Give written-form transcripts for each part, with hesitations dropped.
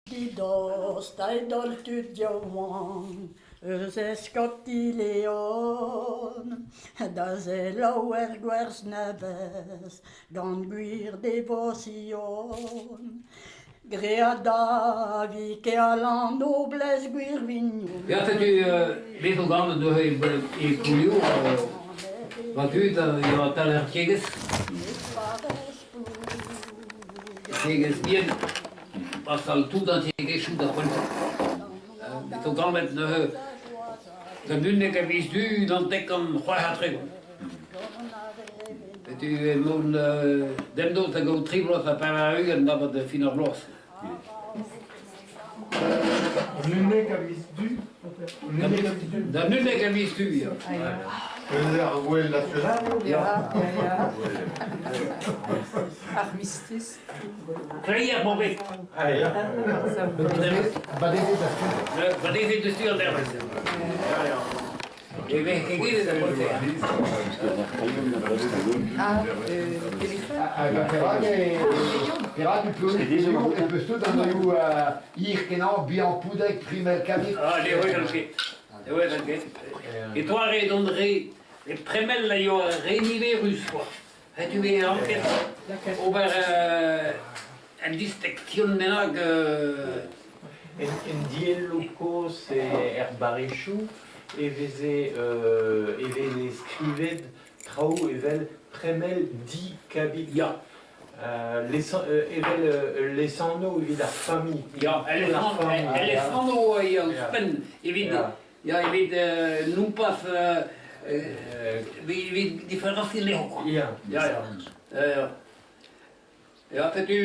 Didost aet holl tud yaouank eus eskopti Leon da selaou er gwerz nevez gant gwir devosion. Graet da Vikeal an noblez gwir vignon. Ya, setu bet zo ganet neuze e Plouilio, va zud a yoa tal er tiegezh. Tiegezh bihan. Pasal tout an tiegezhioù da poent. Bet zo ganet neuze da 11 a viz Du d'an 10630. Setu emaon bemnoz da gaout tri bloaz ha 80 davet da fin ar bloaz. An 11 a viz Du? Da 11 a viz Du, ya. Eus ar gouel national eo? Ya. Armistice. Kleier Morbet. Ah, ya. Badezet da stur. Badezet da stur dervez. E vez ket gellet da polte. Ah, téléphone. Perak e perak e peus e peus tout an oioù hir-kenañ, bihan poudek, primel kavit. Ah, ne welan ket. Ne welan ket. E toare d'hon re, e premel a yoa re niverus, quoi. Setu e ranket ober un distektion bennak. En dielloù kozh er barrezioù e veze e veze skrivet traoù evel Premel di Kabit. Ya. Evel ul lesanv evit ar familh. Ya, el lesanv a ouzhpenn evit Ya, evit nompas evit diferañsiñ anezho kwa. Ya. Ya, ya. Ya, ya setu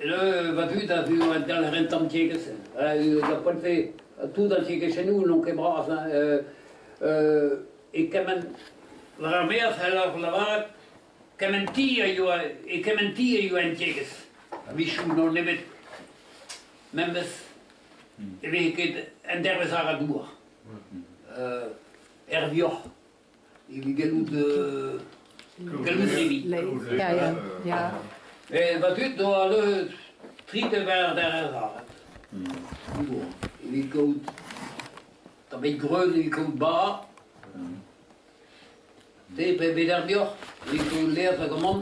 le va dud a vu un dalc'h un tamm tiegezh. Da poent-se, tout an tiegezhennoù n'on ket bras hein. E kement war ar maez c'heller lavaret kement ti a yoa e kement ti a yoa en tiegezh. A-wechoù n'on nemet memes E veze ket un dervezh àr an douar. Er vioc'h, evit gallout gallout debriñ. Ya, ya, ya. Va dud doa neuze tri pe bevar dervezh àr Evit kaout tamm greun evit kaout bara. Te pe bet ar bioc'h, evit kaout laezh hag amann.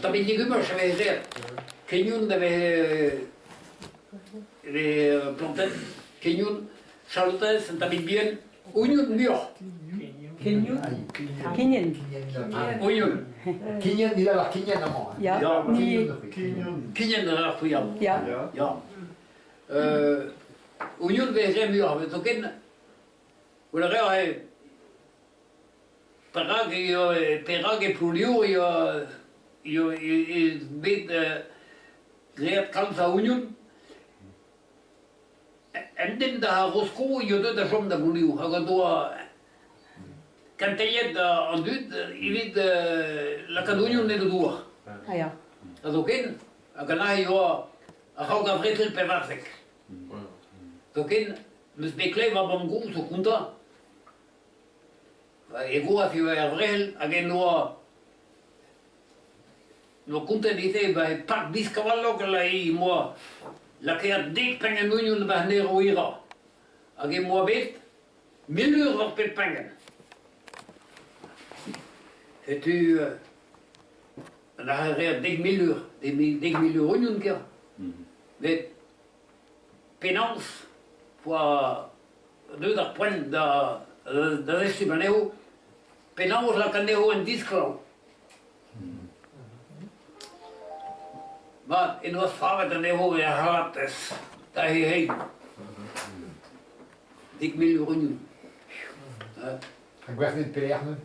Tamm legumaj a veze graet. Kegnon a veze plantet, kegnon, chalotez, un tammig bihan, oignon muioc'h. Kegnon? Kignen. Oignon. Kignen, ni lavar kignen amañ. Ya. Kignon. Kignen a ra c'hwi amañ. Ya. Ya. Oignon veze graet muioc'h, zoken Gwell a reoc'h eo perak eo perak e Plouneour eo eo eo bet graet kalz a ognon. Un den da Rosko eo deuet da chom da Blouneour hag en doa kenteliet an dud evit lakaat ognon en o douar. Ah ya. Ha zoken, hag an aze e oa a-raok ar brezel 14. Zoken, 'm eus bet klevet ma mamm-gozh o kontañ e goaf e oa er vrezel hag en doa doa kontet ivez ba e park Biskavallog em boa lakaet dek pengenn ognon war an erv-hirañ hag em boa bet 1000 eur war pep pengenn. Setu an reer 10,000 eur, 10,000 eur ognon kea. Met penaos 'poa deuet ar poent da da zeskiñ anezho penaos lakaat anezho en disklav. Mat, en doa savet anezho er c'haratez da he hein. 10,000 eurioù. Ha gwerzhet pelec'h neuze?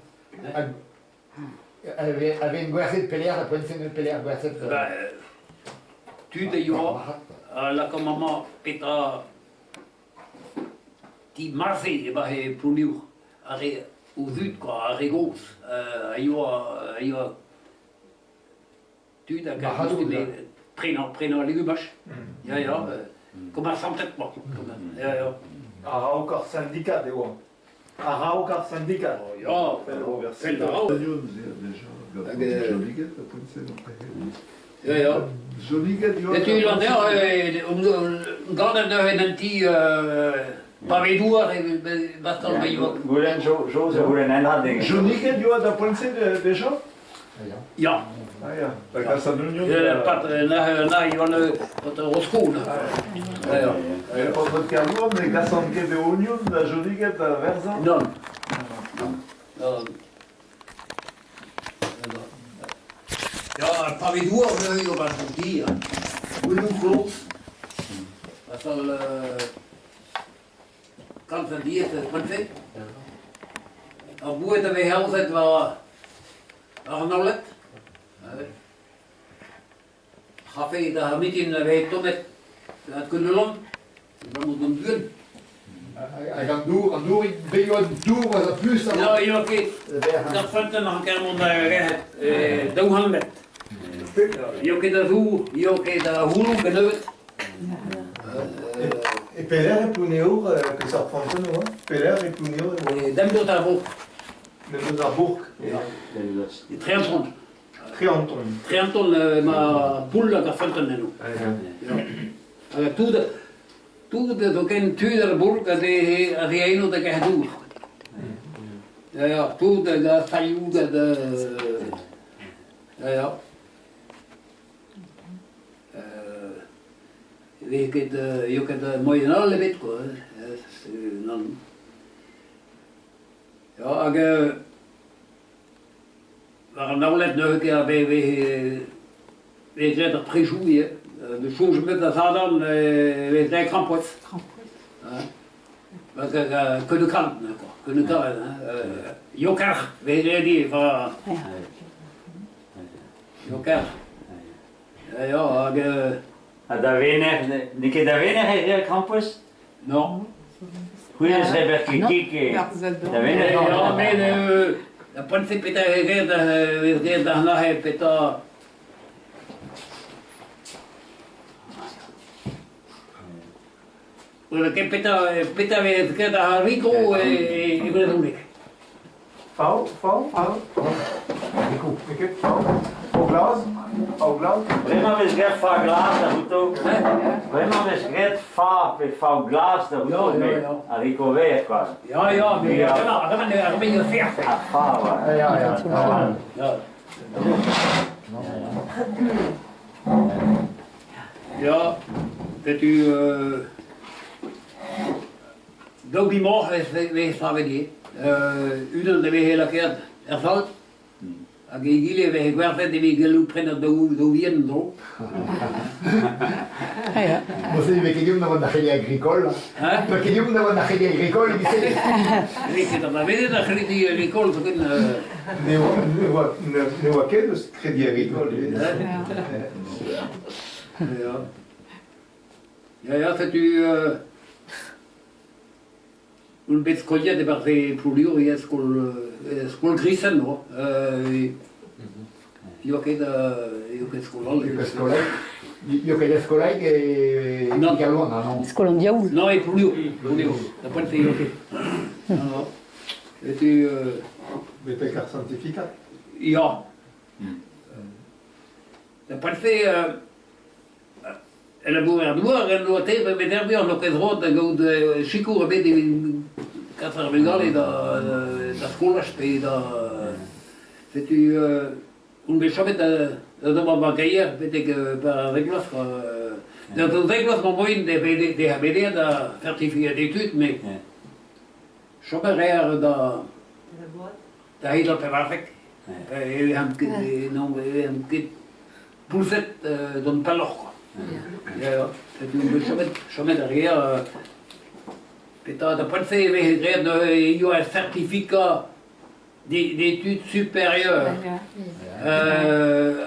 A vez gwerzhet pelec'h da poent-se pelec'h gwerzhet Ba, tud a yoa a lakaomp amañ petra ti marse e-barzh e Plouniour ar re o zud kwa ar re gozh a yoa a yoa tud hag a prenañ prenañ legumaj ya ya komersanted kwa ya ya A-raok ar syndikat e oa. A-raok ar sindikad. Ya, pell a-raok. Ya, ya. Joliget eo. Setu Landerc'h, ganet neuze en un ti pave-douar e bastan Beilhog. Goulenn Jo, Jo zo goulenn un dra dezhañ. Joliget eo da poent-se deja? Ya. Ah ya, da gas an union. Pat, na, na, ioa pat Rosko, na. Ya, ya. Paotred Kerlouan ne gasan ket e ognon da Joliget da verzañ? Non. Non. Ya, ar pave-douar neuze eo barzh an ti, hein. Goulennoù kloz. Atal kalz a diez poent-se. Ar boued a vez aozet war ar Naoned. C'hafe da mitin a vez tommet gant Keuneulon, abalamour d'an buan. Hag an dour, an dour, beilh an dour a plus Non, eo ket. D'ar feunteun a ranker mont da gerc'hat 200 metr. Eo ket a zour, eo ket a c'houloù kennebeut. E pelec'h e Plouneour, peseurt feunteun e oa? Pelec'h e Plouneour e oa? Demdost ar bourk. Demdost ar bourk. E Treanton. Treanton. Treanton emañ poull hag ar feunteun eno. Hag tout, tout zoken tud ar bourk a re eno da gerc'hat dour. Ya, tout da falioù da... Ya, vez ket eo ket moaien all ebet quoi. Nann. Ya, hag war an aoled neuze ket a vez vez graet ar prejoù ivez. Ne soñj bet da Sadorn e vez graet krampouezh. Krampouezh. Keuneu kant, quoi. Keuneu kant, hein. Yoker, vez graet ivez, enfin... Yoker. Ya, ya, hag... Ha da Wener, n'eo ket da Wener e reer krampouezh? Non. C'hwi eus reber ket kig e... Da Wener? Ya, met da poent-se petra e graet, e graet d'ar nahe petra... Ket petra, petra vez graet ar hariko e brezhoneg? Fav, fav, fav. N'eo ket fav. Fav glas, fav glas. Bremañ vez graet fav glas da c'houto. Bremañ vez graet fav pe fav glas da c'houto, mais haricot vert, quoi. Ya, ya, mais ar bremañ eo fer. Ar fav, ouais. Ya, ya, ya. Ya, setu daou bimoc'h vez savet ivez. Unan a veze lakaet er sal, hag egile e veze gwerzhet evit gellout prenañ daou vihan en-dro. Neuze ne vez ket deomp da vont d'ar Crédit Agricole. Hein? Ne ket deomp da vont d'ar Crédit Agricole, evit-se. Ne vez ket anavezet ar Crédit Agricole zoken. Ne oa, ne oa ket eus Crédit Agricole. Ya. Ya, ya, setu on bet skoliet e-barzh e Plouilio ivez, skol, skol Grisen, oa. Eo ket, eo ket skol all. Eo ket skolaeg. Eo ket skolaeg e Kerlouan, non? Skol an diaoul. Non, e Plouilio, Plouilio. Da poent eo ket. Non, non. Setu... Betek ar santifikat? Ya. Da poent-se, El labourer-douar en doa te bet erbioc'h n'o ket droad da gaout sikour ebet evit kas ar vugale da, da skolaj pe da... Setu on bet chomet da, da ober bankeier betek par ar vloaz quoi. Da 12 vloaz 'mañ moaien da bedeat da certificat d'études met chom a reer da da hed an 14. E vezan ket, non, e vezan ket poulzet gant pelloc'h quoi. Ya, ya, setu on bet chomet, chomet ar gêr. Petra, da poent-se e veze graet neuze e yoa ur certificat d'études supérieures.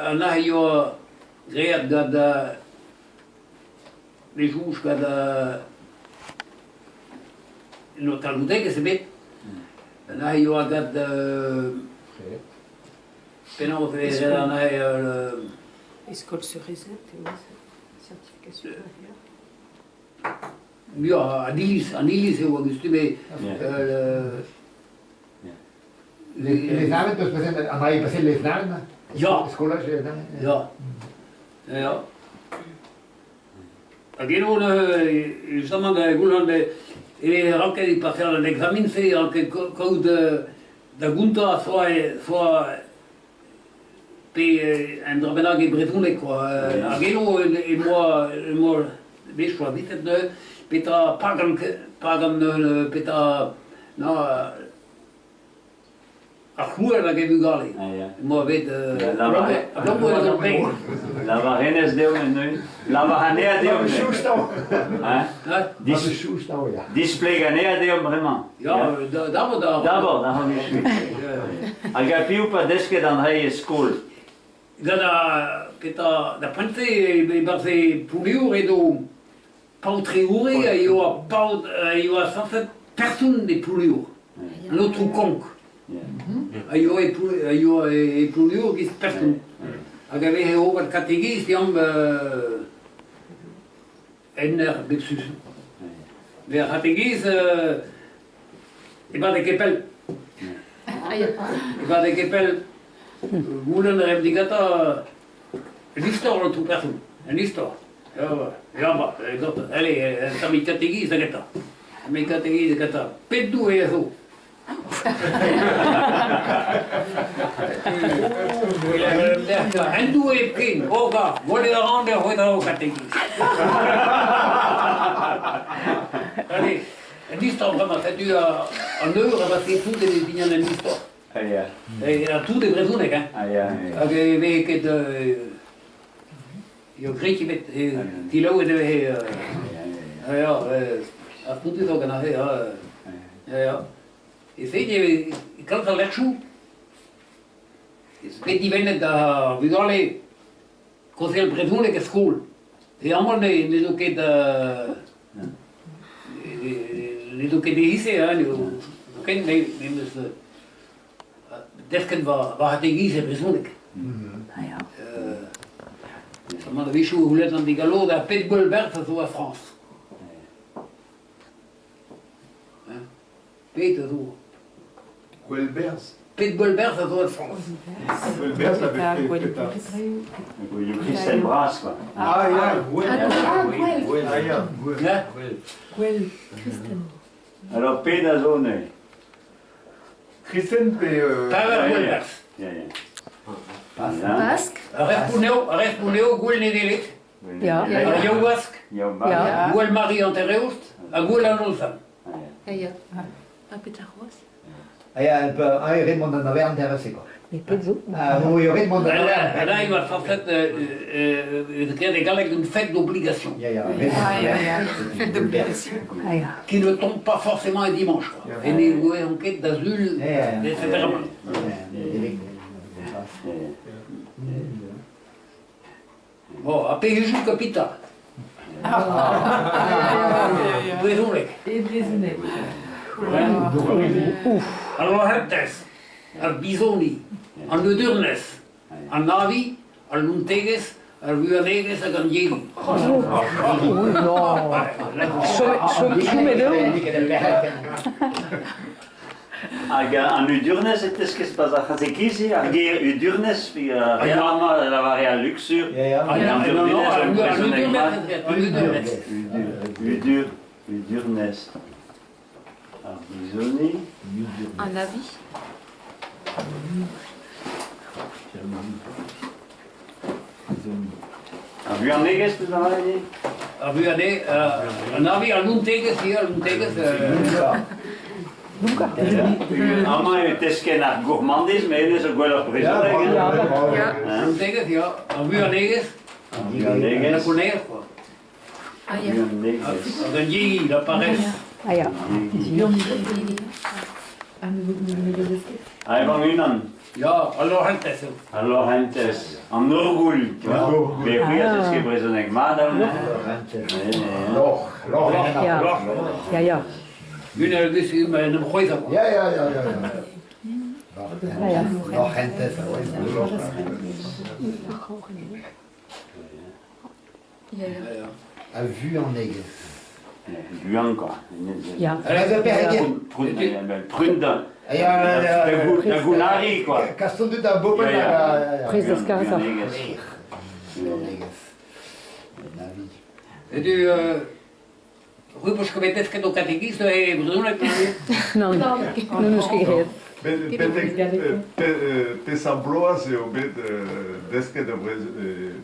An a yoa graet gant les jouj gant no talvoudegezh ebet. An a yoa gant penaos e veze graet an Eskol Cerizet eo certificat supérieur. Ya, an iliz, an iliz eo a-gustume. Les, les navet, peus paset, an dra paset les navet? Ya. Skolaj les navet? Ya. Ya. Hag eno neuze, justement da goulenn e ranket paseal an examen-se, e ranket kaout da gontañ soa pe un dra bennak e brezhoneg quoi. Hag eno e moa bet choaziset neuze petra pagan pagan petra na Ar c'houer hag e vugale. Emañ bet abalamour eus ar pezh. Lavar hennezh deomp neuze. Lavar anezhañ deomp. Hein? Displeg anezhañ deomp bremañ. Ya, d'abord da. D'abord, da Hag a piv pa desket an rei e skol? Gant ar petra da poent-se e-barzh e Plougneour edo Paotreoure a yoa paotr a yoa sañset person e Plouneour, an aotrou Konk a yoa e a yoa e Plouneour giz person hag a veze ober kategiz deomp en ur bep sizhun. Met ar c'hategiz e-bad e ket pell. E-bad e ket pell. Goulenn a raemp digantañ Un istor, aotrou person, un istor. Ya, ba, allez, un tammig kategiz da gentañ. Tammig kategiz da gentañ. Pet doue a zo? Un doue hepken, oga, gwelet a ran eo c'hwezhañ ho kategiz. Allez, un istor bremañ, setu an eur a va tout e vignan un istor. Ah ya. Ha tout e brezhoneg, hein. Ah ya. Hag e veze ket eo grek ebet, dilaouet e veze ah ya, ar spontus eo gant ar re, ya ya. E se e kalz a lec'hioù ez bet dibennet da vugale kaozeal brezhoneg er skol. E amañ ne zo ket ne zo ket e-giz-se hein, ken me 'm eus desket va c'hategiz e brezhoneg. Amañ a-wechoù e c'houlennan digalo da pet gwall-berzh a zo a Frañs. Pet a zo? Gwellberzh. Pet gwellberzh a zo e Frañs? Gwellberzh a vefe petra? Gouelioù kristen bras, quoi. Ah ya, gwell. Gwell. Ah ya, gwell. Gwell kristen. Alors, pet a zo neuze? Kristen pe... Pevar gwellberzh. Ya, ya. Pask. Ar respont eo Gouel Nedeleg. Ya. Ar Yaou-Wask. Ya. Gouel Mari Hantereost ha Gouel an Olzan. Ya, ha petra c'hoazh? Ah ya, ah, ret mont d'an avern dervez quoi. Mais pet zo? Ah, oui, ret mont d'an avern. Là, il va falloir créer galleg une fête d'obligation. Ya, ya, Fête d'obligation. Qui ne tombe pas forcément un dimanche, quoi. Et ne voe enquête d'azul, etc. Bon, ha pehejou kapital. Brezhoneg. E brezhoneg. Al lorc'hentez, ar bizhoni, an eudurnez, an avi, al lontegezh, ar vuanegezh hag an yeli. Chomet eo. Hag an hudurnez e teskez pas ar c'hazekiz ar ger hudurnez, pe amañ lavare al luxur. Hudurnez. Hudur, hudurnez. Ar bizoni. Un avis. Ar vuanegezh peus lavaret ivez? Ar vuanegezh, an avi, al lontegezh ivez, al lontegezh. Amañ eo teskenn ar gourmandiz, met hennezh zo gwelloc'h brezhoneg. Lontegezh, ya. Ar vuanegezh. Ar vuanegezh. La colère, quoi. Ah, ya. Hag an yegi, la paresse. Ah, ya. Ah, emañ unan. Ya, al lorc'hentez eo. Al lorc'hentez. An orgoull, tu vois. Mais oui, a zeske brezhoneg mat Lorc'hentez. Lorc'h, lorc'h. Ya, ya, ya. Un a vez en em c'hwezhañ. Ya, ya, ya, ya. Lorc'hentez, A vuanegezh. Buan, quoi. Ya. Prun da gounari, quoi. Kaston dut da bopen Prez da skarzhañ. Buanegezh. Setu c'hwi 'peus ket bet desket ho katekiz e brezhoneg neuze? Nann, n'hon eus ket graet. Betek peseurt bloaz eo bet desket ar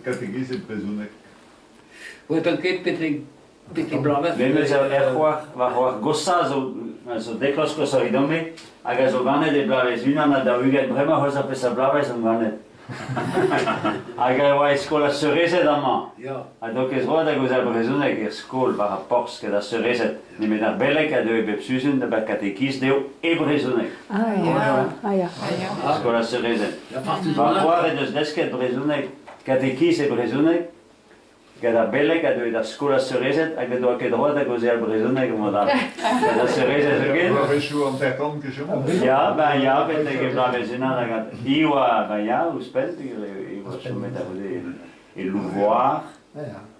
katekiz e brezhoneg? Oa ket betek betek bloavezh. Me 'meus ur c'hoar, va c'hoar goshañ zo a zo dek vloaz koshoc'h evidon-me hag a zo ganet e bloavezh 41 bremañ c'hoazh ar peseurt bloavezh on ganet. Hag a oa e skol ar seurezed amañ. Ya. Ha n'eo ket droad da gaozeal brezhoneg er skol war ar porzh gant ar seurezed, nemet ar beleg a deue bep sizhun da ber katekiz dezho e brezhoneg. Ah ya, ah ya. Skol ar seurezed. Ya, partout Va c'hoar he deus desket brezhoneg, katekiz e brezhoneg, gant ar beleg a deue d'ar skol ar seurezed hag ne doa ket droad da gaozeal brezhoneg mod all. Gant ar seurezed zoken. Bloavezhioù hanter-kant ket chommet. Ya, ben ya, betek e bloavezh unan hag hi oa, ben ya, ouzhpenn, e oa chomet a-c'houde e Louvoar.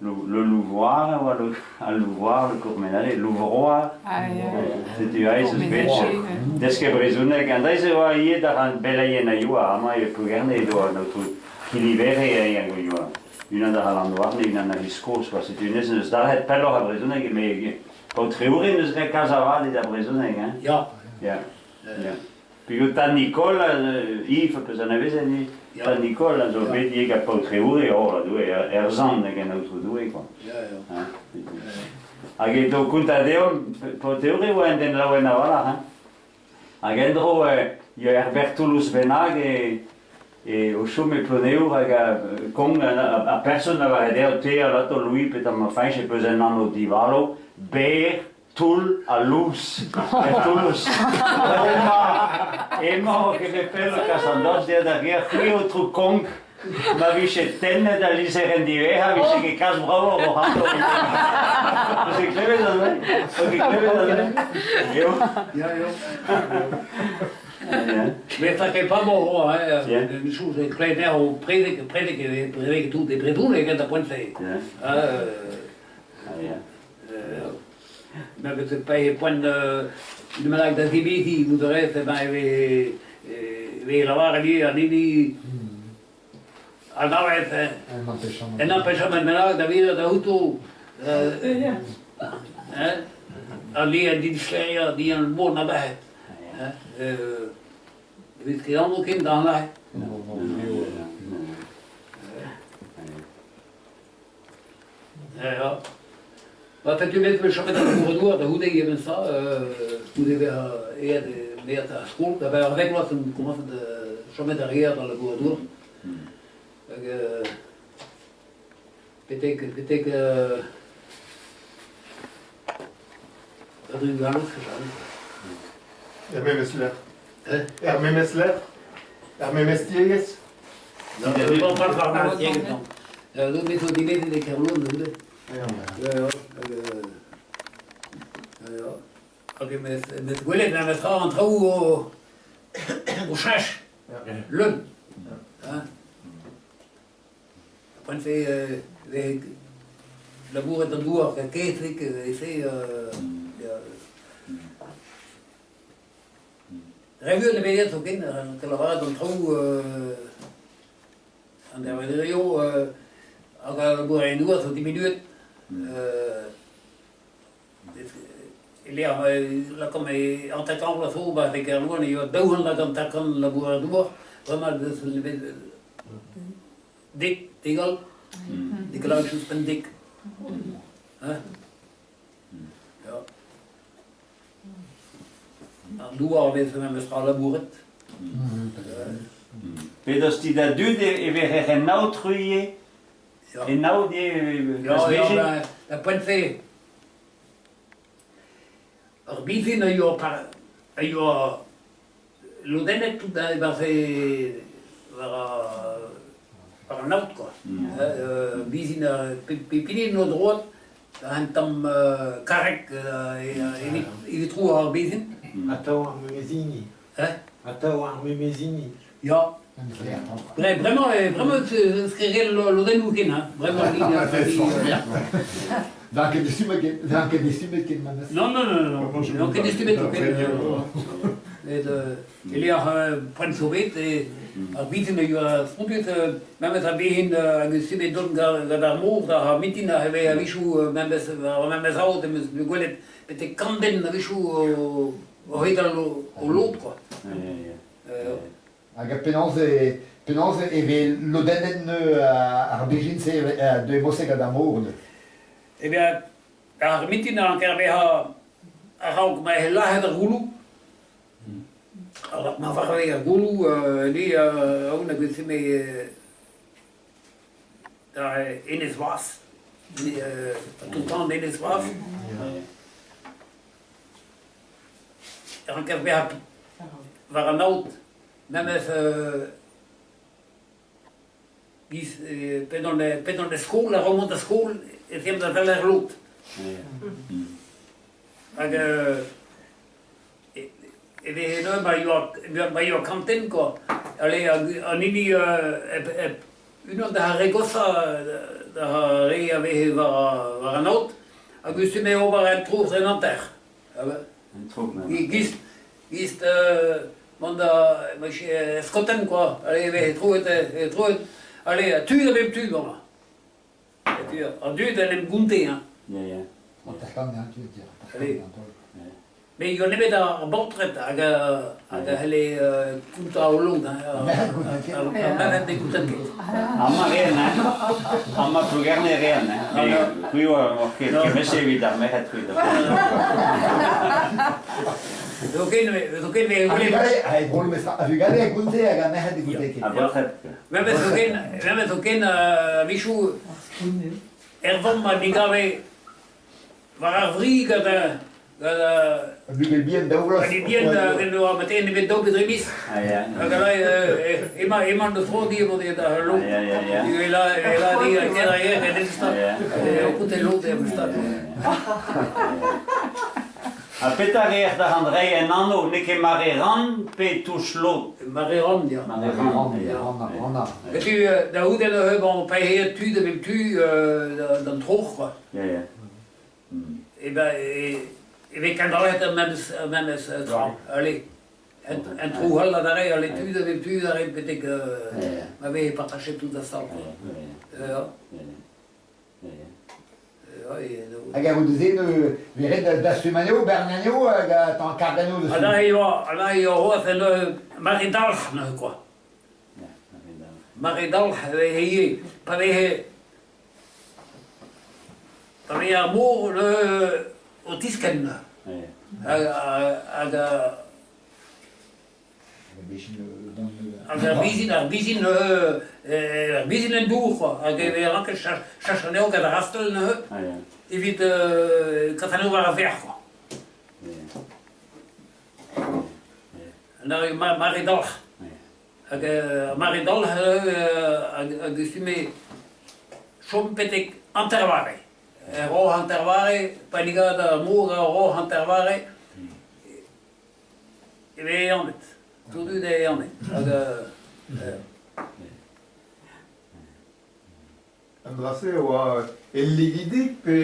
Le Louvoar a oa al Louvoar, le Courmenalé, Louvroar. Setu aes eus bet desket brezhoneg. An deiz e oa ivez da ran beleien a yoa amañ e Plougerne edo an aotrou Kilivere hag a yoa unan da Alan-Douarne, unan a Viskoz. Setu hennezh n'eus dalc'het pelloc'h a brezhoneg, met paotr-Treoure n'eus graet kalz a vad evit ar brezhoneg. Hein? Ya. Ya. Ya. Peogwir tad Nicole, Yves, peus anavezet ivez? Tad Nicole a zo bet ivez gant paotr-Treoure, oh, la Doue, er sant hag an Aotrou Doue, quoi. Ya, ya. Hag edo kontañ deomp, paotr-Treoure e oa un den laouen a-walc'h, hein. Hag en-dro ya Herbert Toulouse bennak e, e o chom e Ploneour hag a kong ar person a lavaret dezhañ te alato Louis petra ma fañch e peus un anv divalo, berr, toull ha lous, er Toulouse. Emañ, emañ o ket pell o kas an dost dezhañ d'ar gêr, c'hwi aotrou Konk, Ma vije tennet al lizherenn diwezhañ, vije ket kalz bravoc'h oc'h anv. Peus ket klevet an dra? Peus ket klevet an dra? Eo. Ya, eo. Mais ça fait pas bon, hein. Une chose est claire, o prezeg, prezeg, prezeg tout e brezhoneg da poent-se. Ma veze paeet poent unan bennak da zemeziñ goude eh ben e veze e veze lavaret ivez an hini anavet un empêchement bennak da vezañ da outo hein an hini a disklêriañ din mont a-benn hein ne vez ket anv ken da anavet. Ya. Ba setu bet 'meus chomet ar gourdour da c'houde evel-se goude bezañ aet aet d'ar skol da bevar vloaz on komañset chomet ar gêr d'al labour-douar. Hag betek betek a-drugarez Er memes lec'h. Er memes lec'h? Er memes tiegezh? Non, pas war ar tiegezh, non. Me zo dimezet e Kerloan neuze. Ya, ya. Hag em eus gwelet memes tra an traoù o cheñch, leun. Hein. Poent-se vez labouret an douar gant kezeg e-se Re vuan e vez zoken, te lavaret an traoù an dervezioù hag al labourer-douar a zo diminuet. E-lec'h lakaomp e hanter-kant vloaz zo 'ba e Kerlouan e oa 200 hag hanter-kant labourer-douar. Bremañ deus dek, dek all, dek all ouzhpenn dek. Hein? Ya. An douar a vez memes tra labouret. Pet eus ti da dud e vec'h en aotrou ivez? Ya. En aod ivez Ya, ya, da poent-se. Ar bizhin a yoa par, a yoa lodennet tout e-barzh e war war an aod quoi. Bizhin pep hini en o droad un tamm karreg evit evit trouvañ ar bezhin. Atav ar memes hini. Hein? Atav ar memes hini. Ya. Bremañ bremañ eus ket lodennoù ken hein. Bremañ N'an ket distummet ken, n'an ket distummet ken memes. Non, non, non, non, n'on ket distummet ken. Met e-lec'h poent zo bet, ar bizhin a yoa spontus, memes ar bizhin hag eus bet dont gant ar mor d'ar mintin a vez a-wechoù memes ar memes aod em eus gwelet betek kant den a-wechoù o hedal o lod quoi. Hag penaos e, penaos e vez lodennet ar bezhin-se de Mosek gant ar mor neuze? Eh bien, ar mintin a ranker bezañ a-raok ma eo lazhet ar gouloù. Ma varve ar gouloù, ni aon a gouezfe da Enez Vras, tout an Enez Vras. E ranker bezañ war an aod, memes giz p'edon er skol, a-raok mont da skol, ez eemp da weler lod. Hag e veze neuze ma yoa ma yoa kantenn kwa. Ale an hini unan da ar re goshañ da ar re a veze war an aod a gustume ober un trouz en hanter. Giz giz mont da skotenn kwa. Ale e veze troet troet ale tu a bep tu bremañ. An dud en em gonte hein. Mais il y en nemet ar baotred hag hag a c'helle kontañ o lod hein. Ar merc'hed ne gontent ket. Amañ rean hein. Amañ Plougerne rean hein. C'hwi oa ket kemese evit ar merc'hed c'hwi da. Zoken zoken e A vugale a gonte hag ar merc'hed ne gonte ket. Ar baotred. Memes zoken memes zoken a-wechoù er vamm a digave war ar vri gant gant Ar bugel bihan daou vloaz. Hag bihan gant oa marteze nemet daou pe dri miz. Hag ala emañ emañ an tro di emañ da lod. Ela ela di ker a yer en stad. O koute lod er stad. Ha petra reer da Andrei en anv n'eo ket mare ran pe touch lod? Mare ran, ya. Mare ran, ya. Ranna. Setu da c'houde neuze bon paeet tud a bep tu d'an troc'h quoi. Ya, ya. E ben e vez kendalc'het ar memes ar memes tra. Allez. Un trou all adarre, allez tud a bep tu adarre betek ma vez partachet tout ensemble quoi. Ya. Hag ar goude-se ne vez ret dastum anezho, bern anezho hag tamm karg anezho deus. Ha e oa, ha e oa c'hoazh en mare dalc'h neuze quoi. Mare dalc'h e veze ivez pa veze pa veze ar mor neuze o tiskenn hag hag Hag ar bizhin, ar bizhin ar bizhin en dour quoi, hag e vez ranket chach anezho gant ar rastell neuze evit kas anezho war ar sec'h quoi. Mare dalc'h. Hag mare dalc'h a gustume chom betek hanter-vare. Ro hanter-vare, pa ligad ar mor a ro hanter-vare, E vez ehanet. Tout eo ehanet. Hag An dra-se a oa e Levidig pe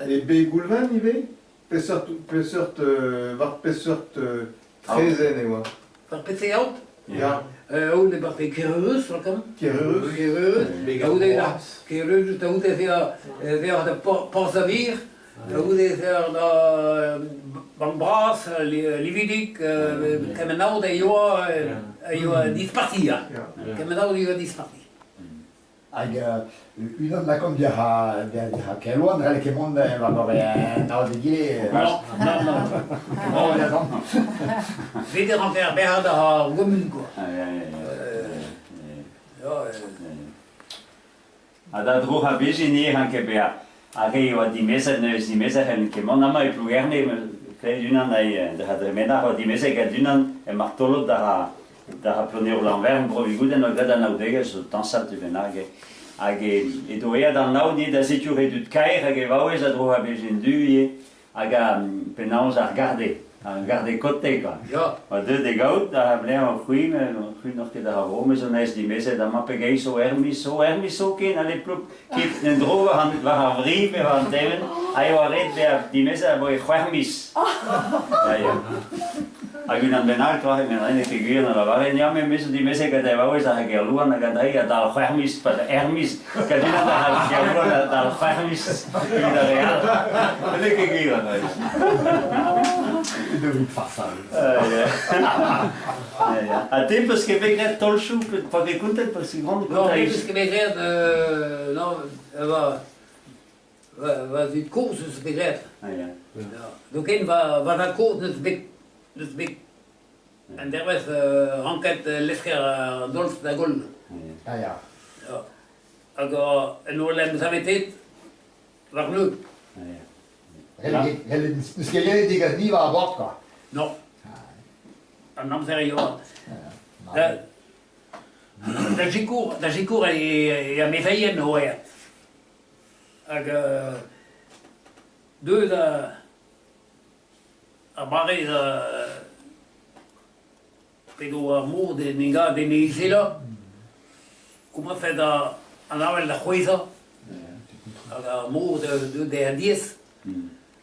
e Begoulven ivez? Peseurt, peseurt, war peseurt traezhenn e oa? War peseurt? Ya. On e-barzh e Kerreus, lakaomp. Kerreus. Kerreus. Kerreus, da goude ez eo da Porzh-Amir. Da goude ez eer da bank bras, Lividig, kement aod a yoa a yoa disparti, ya. Kement aod a yoa disparti. Hag unan lakaomp diac'h Kerlouan, n'halle ket mont war an aod egile. Non, non, non. Non, Bet e ranker bezañ da gomun, quoi. Ha da dro bezhin ivez rank ket bezañ. Ar re a oa dimezet neuze dimezet c'hellent ket mont amañ e Plougerne klevet unan da dremenar oa dimezet gant unan e martolod da da Ploneour-Lanvern Bro-Vigoudenn oa graet anaoudegezh zo tañsal tu bennak hag edo aet an aod ivez da sikour e dud-kaer hag e vaouez a dro bezhin du ivez Hag penaos ar garde, ar garde-côte kwa. Ya. Oa deuet e gaout da bleañ c'hwi, c'hwi n'oc'h ket ar vro, me zo nes dimezet amañ pegeit zo er miz zo, er miz zo ken, ale ploup, ket en-dro war an, war ar vri pe war an tevenn, ha e oa ret bezañ dimezet abaoe c'hwec'h miz. Ya, ya. Hag unan bennak, toi, met n'eo ket gwir, na lavaren, ya, me zo dimezet gant e vaouez ar Gerlouan hag an dre a-dal c'hwec'h miz, pas er miz, gant unan ar Gerlouan a-dal c'hwec'h miz evit ar re all. N'eo ket gwir an dre. Evit farsal. Ha te peus ket bet graet taol-chou, pa ket kontet, parce que grand Non, peus ket bet graet, non, va, Va zud-kozh eus bet graet. Ah, ya. Zoken va zad-kozh n'eus bet n'eus bet un dervezh ranket lesker ar dolz da goll. Ah ya. Hag en oa em saveteet war-neuze. Ah, ya. N'eus ket gellet degas ni war bord quoi. Non. An amzer eo. Da sikour da sikour e amezeien oa aet. Hag deuet ar mare da p'edo ar mor d'en en e izelañ, komañset an avel da c'hwezhañ hag ar mor deuet dezhañ diaes.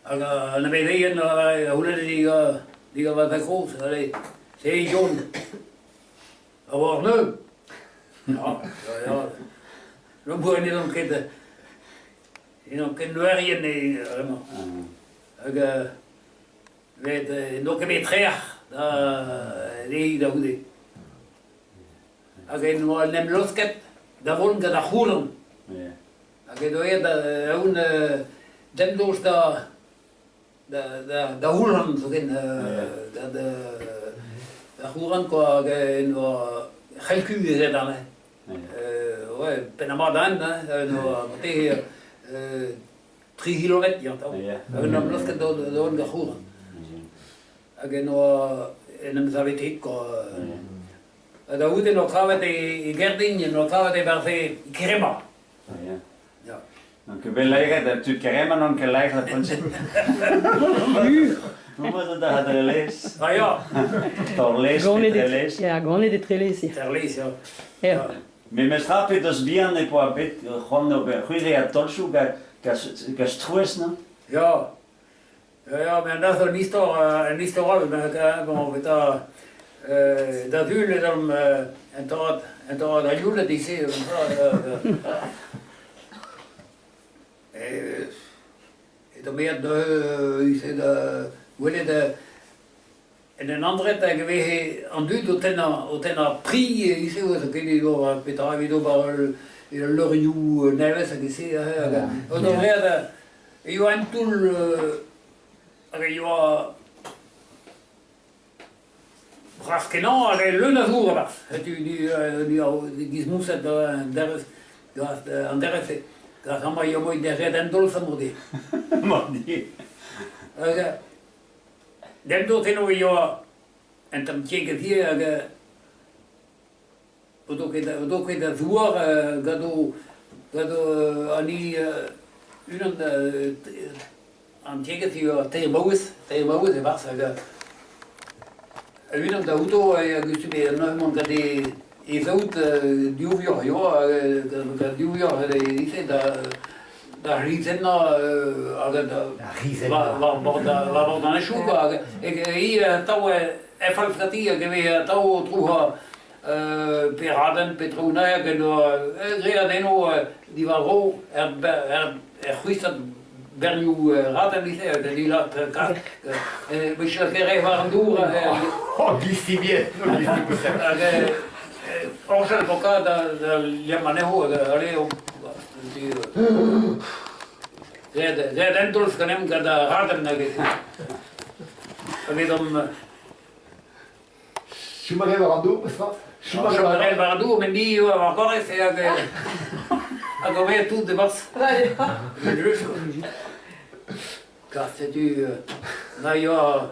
Hag an amezeien a c'houlenne digant va zad-kozh, allez, se Jon, A oar neuze. Ya, ya, ya. No n'edon ket n'edon ket noerien e bremañ. Hag met n'o ket bet trec'h da dezhi da c'houde. Hag en oa en em laosket da vont gant ar c'houlan. Hag edo aet da aon demdost da da c'houlan zoken, da c'houran kwa hag en oa c'hell-ku ez aet arne. Ouais, penn-ar-mat hent, hein, en oa marteze 3 kilometr gantañ. Hag en em laosket da vont da c'houran. Hag en oa en em saveteet kwa. Ha da c'houde en oa kavet e gerdin, en oa kavet e-barzh e Kerema. Ya. Donc bet laeret, tud Kerema n'on ket laeret ar poent-se. Homañ zo da Drelez. Ah ya. Torlez, Trelez. Ya, ganet e Trelez. Trelez, ya. Ya. Memes tra pe deus bihan e poa bet c'hoant ober c'hwire ha tolchoù gant strouezh, non? Ya. Ya, met aze un istor, un istor all, bon, eta da sul ez omp un torad, un torad a-youlet ivez, edomp aet neuze ivez da welet en un andred hag e veze an dud o tennañ o tennañ pri ivez, zoken evit ober petra evit ober ul leurioù nevez hag e-se hag o doa graet E oa un toull hag e oa bras-kenañ hag e leun a zour e-barzh. Setu giz moused an derez an derez-se. Gras amañ eo moed dereat un daol samordi. Mordi. Hag demdost eno e oa un tamm tiegezh ivez hag O do ket o do ket a zouar gant o gant o an hini unan an tiegezh eo teir maouez teir maouez e-barzh hag unan da outo a gustume mont gant e e saout div vuoc'h eo gant div vuoc'h e da da rizennañ hag da war bord war bord an henchoù quoi hag hi atav e falz ganti hag e vez atav o trouc'hañ pe raden pe traoù hag en doa graet eno diwar-dro er er c'hwistad bernioù raden ivez da lilat Michel Ferrer war an dour. Oh, gisti-biet, Hag Orjal Boka da liammañ anezho hag ale graet un taol ganeomp gant ar raden hag evidomp Chom a rae war an dour, petra? Chom a rae war an dour, met ni eo war gorrez hag hag o vezañ tout e-barzh. Just. Kar setu na yoa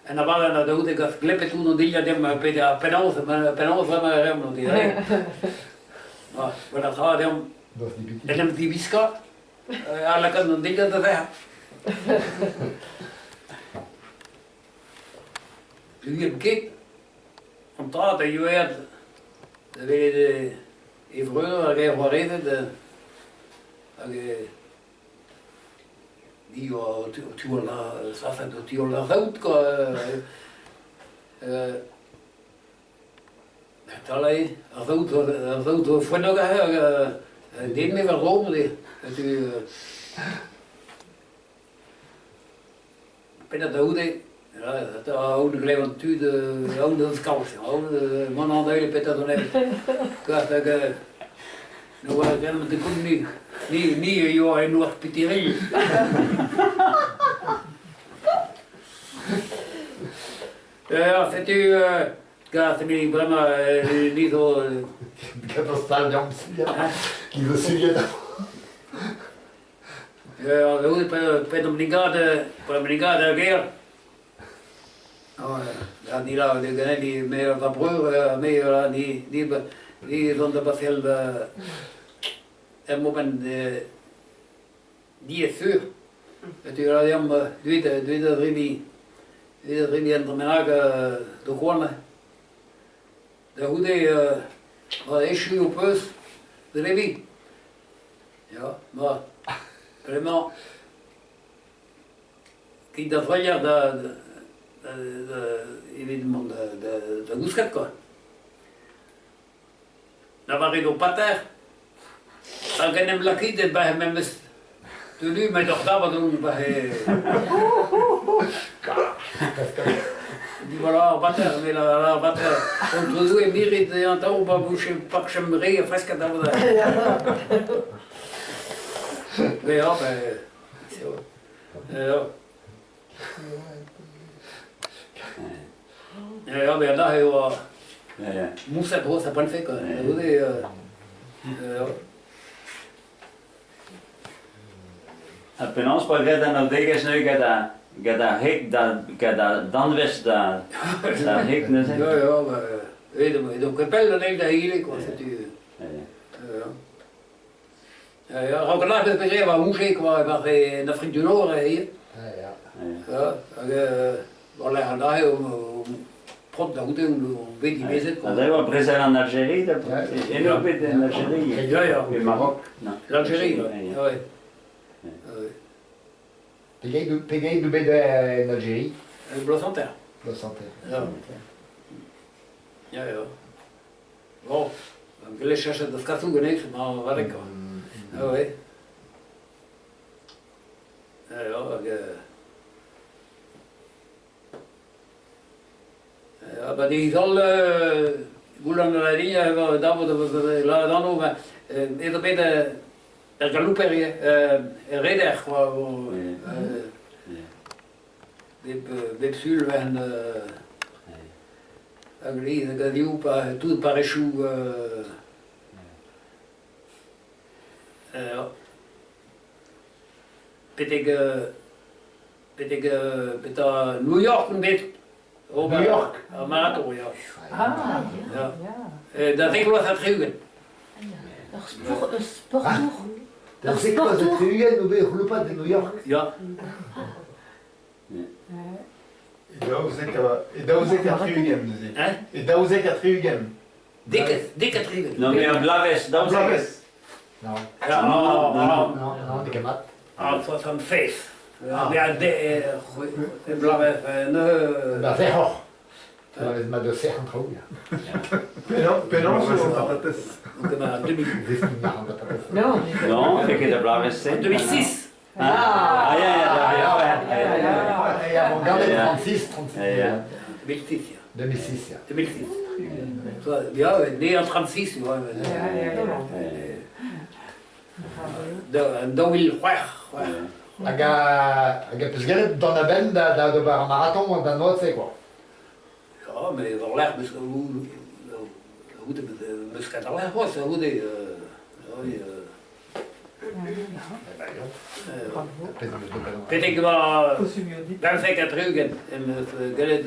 en abadenn a daoude gant glepet tout an dilhad deomp pe penaos penaos bremañ e reomp an dilhad. Gwellañ tra deomp en em diwiskañ ha lakaat an dilhad da vezañ. N'ouiemp ket an tad a yoa aet da welet e vreur hag e c'hoarezed hag ni oa o tiwall ar savet o tiwall ar saout kwa. Talai, ar saout ar saout zo foennog aze hag den me war-dro neuze. Setu pennad da c'houde, aon glevan tud aon da skañv, aon mont an eil petra zo nemet. Kar hag ne oa ket de koun ni. Ni, ni a yoa en oar pitiril. Setu Gast me bremañ ni zo... Gant ar stal deomp suilhet. Ki zo suilhet. Pet omp gad, pet omp gad ar gêr. Ni la, ni, me va breur, me ni, ni, ni zon da baseal er moment Diaes-sur. Setu ra deomp deuet deuet da zebriñ deuet da zebriñ un dra bennak d'ho koan. Da c'houde ma echu ho peus debriñ. Ya, ma bremañ kit da frailhañ da da evit mont da gousket kwa. Lavarit ho pater hag en em lakit e-barzh memes tenu met ur tabat on ba he... Diwall ar bater, me ar bater. Aotrou Doue, mirit an taol ba bouche pak chom re a freskat da voda. Mais ah ben, c'est vrai. Ya, ben aze e oa mousat gros a poent-se quoi. Goude Ha penaos 'poa graet anaoudegezh neuze gant ar gant ar heg da gant ar danvez da da heg neuze? Ya, ya, ba edo ket pell an eil da egile quoi, setu. A-raok an arvest bet graet war Mouger quoi, e-barzh en Afrique du Nord ivez. Ya, hag war-lerc'h an aze omp prop da c'houde omp bet dimezet quoi. Aze e oa brezel an Algérie, da eno bet en Algérie. Ya, ya. E Maroc, non. L'Algérie, ouais. Pegeit pegeit out bet en Algérie? Bloaz hanter. Bloaz hanter. Ya. Ya, ya. Bon, gellet cheñchet da skasoù ganez, emañ war quoi. Ah ouais. Alors, hag ah ba deiz all goulenn a ra din davo lavaret anv ez eo bet er galouper ivez, er reder quoi bep sul 'vehen Hag lez hag a-ziv pa tout parrezioù betek betek petra New York on bet ober New York? Ar maraton ya. Ah, ya. Da zek vloaz ha 60. Ur sport, ur sportour. Da zek vloaz ha 60 out bet c'hloupat e New York? Ya. E 12 e 72 neuze. Hein? E 72. Dek, dek ha 60. Non, mais un bloavezh, 12. Bloavezh. Non. Non, non, non, non, n'eo ket mat. Ah, 76. Mais a de, e bloavezh, ne... Ba sec'hoc'h. Bloavezh mat da sec'h an traoù, ya. Penaos eo an patatez? Donc, 2000. Non. Non, c'est ket a bloavezh-se. 2006. Ah, ya, ya, ya, ya, bon, gardez 36, 36. 2006, ya. 2006, ya. 2006. Ya, né en 36, ouais. 2006, Hag a, hag a peus gellet dont a-benn da, da d'ober ar marathon d'an oad-se, quoi. Ja, mais war-lerc'h, meus meus ket ar-lerc'h c'hoazh, a-c'houde, oui, Betek va 75 em eus gellet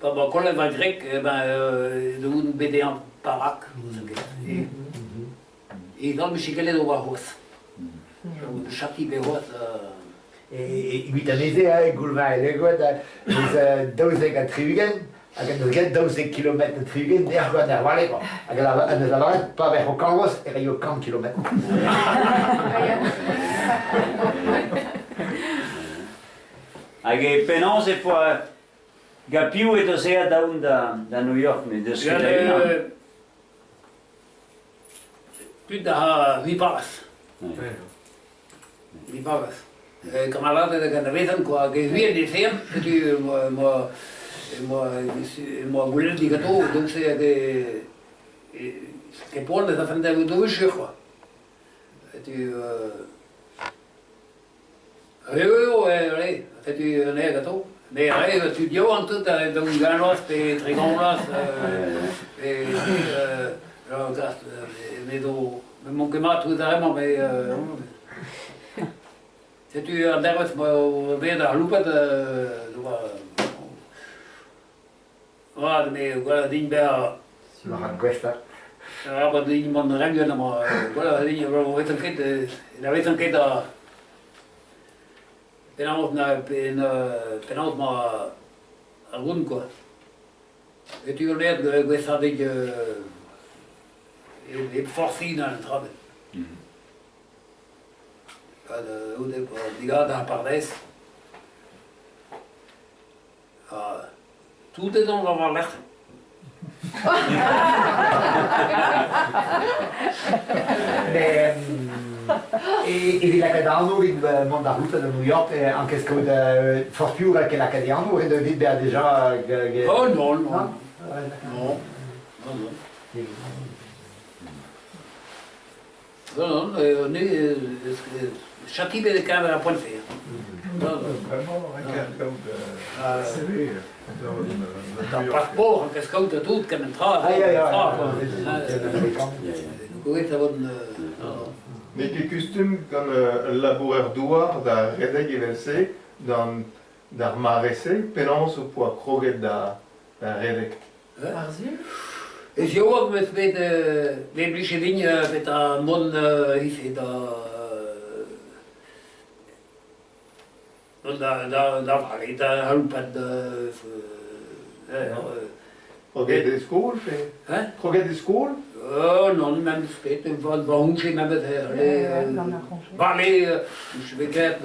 pa oa kollet va gwreg eh ben da oun bet eñ parak E gant 'mije gellet ober c'hoazh. Chati pe c'hoazh. Evit anezhe, Goulvael Egoed, eus 72 hag en deus graet 12 kilometr ha 60 dec'h gant ar vale quoi. Hag en deus lavaret pa vec'h o kañvoz e raio 100 kilometr. Hag e penaos e poa... Gant piv e deus aet aon da New York ne deus ket a-unan? Tud a Vipalas. Vipalas. Kamaladed hag anavezan kwa, hag e huien e zean, setu moa goulennet diganto, donc-se hag e poan ez afen da d'o kwa. Setu Eo eo, allez, setu anezhe ganto. Mais re, tud yaouank tout, 40 vloaz pe 30 vloaz, pe me zo, me ket mat ouzh ar re-mañ, mais setu an dervezh ma bet ar loupad, oa me gwella din bezañ... Marc'had gouestlañ. Arabat din mont rengen amañ, gwella din ne vezan ket, ne vezan ket da... Penaos na penaos 'ma ar goun kwa. Setu on aet gwezhadig hep forsiñ an dra bet. Pad goude digad ar pardaez. Ha tout edon war war lerc'h. Mais evit lakaat anv evit mont da c'houzout da New York ankez kaout forzh piv ket lakaat e anv ret eo dit bezañ deja Oh non, non. Non, non, non. Non, non, ne chakibet e-keñver ar poent-se. Bremañ e kaout CV Ar passport a kaout da tout kement tra. Gouet a vont... N'eo ket kustum gant ul labourer-douar da redek evel-se d'ar mare-se, penaos ho poa kroget da redek? Ar Sul? Ez yaouank 'm eus bet me blije din petra mont ivez da da da da vale, da c'haloupat Kroget e skol pe? Hein? Kroget e skol? Non, memes ket, va va c'hoñje memes vale, je vais ket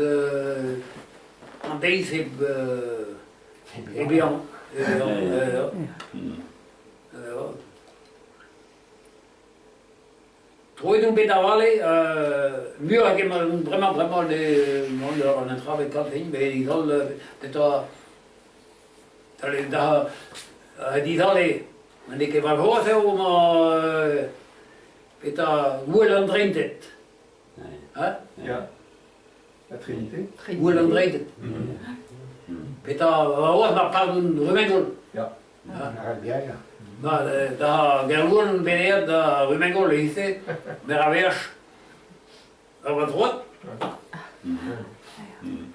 an deiz hep Eh bien, Troet on bet ar vale, muioc'h hag emañ bremañ bremañ an an tra bet kalz hein, met dizale petra da dizale ma n'eo ket warc'hoazh eo emañ petra gouel an Dreinted. Hein? Ya. La Trinité. Gouel an Dreided. Petra oa ma pardon Rumengol. Ya. Ba, da Gerlouan beneat da Rumengol e mer a veaj ur va droad.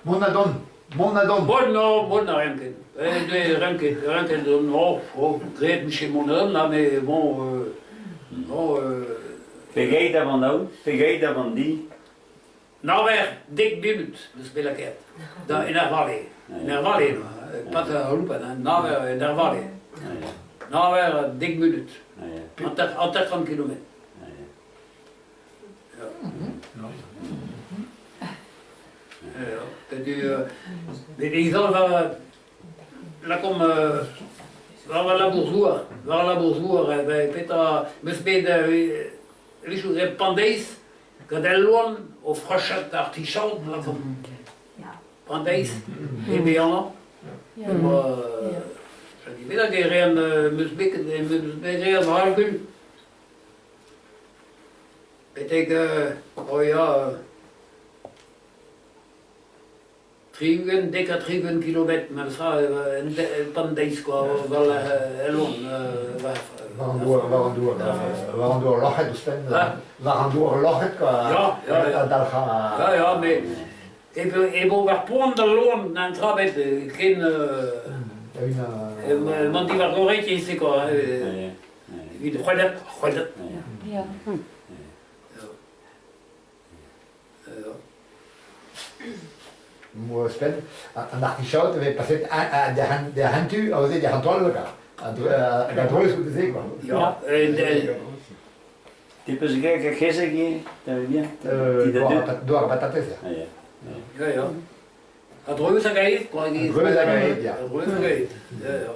Mont a dont, mont a dont. Bon, non, bon na rien ket. Rien ket, rien ket, oh, oh, graet miche mont a dont, là, mais bon, bon, Pegeit a van aout, pegeit a van di. Naver dek munut eus bet lakaet da en ar vale. En ar vale, pas ar c'haloupat, hein, naver en ar vale. Naver dek munut. 50 kilometr. Bet izan va lakaomp war va labour-douar, war labour-douar, petra, 'meus bet a-wechoù graet pandeiz Gant al loen o frochat ar ti-chaod lakaomp. An deiz, eme amañ. Ema hag e rean 'meus bet 'meus bet rean ragul. Betek oh ya 60, dek ha 60 kilometr memes tra pan deiz kwa, war el loen. War an douar, war an douar, war an douar loc'het ouzhpenn, war an douar loc'het kwa, Ya, a dalc'hañ. Ya, ya, met e vo war poan d'al loen an dra bet ken emañ diwar gorrek se kwa, evit c'hwellat, c'hwellat. Ya. Ouzhpenn, an artichaod e vez paset derc'hentu aozet derc'h an toal hag a-dreuz goude-se quoi. Ya, Te peus graet ar kezeg ivez, t'avais bien? Doar patatez, ya. Ya, ya. A-dreuz hag a-hed, quoi. A-dreuz hag a-hed, ya. A-dreuz hag a-hed, ya, ya.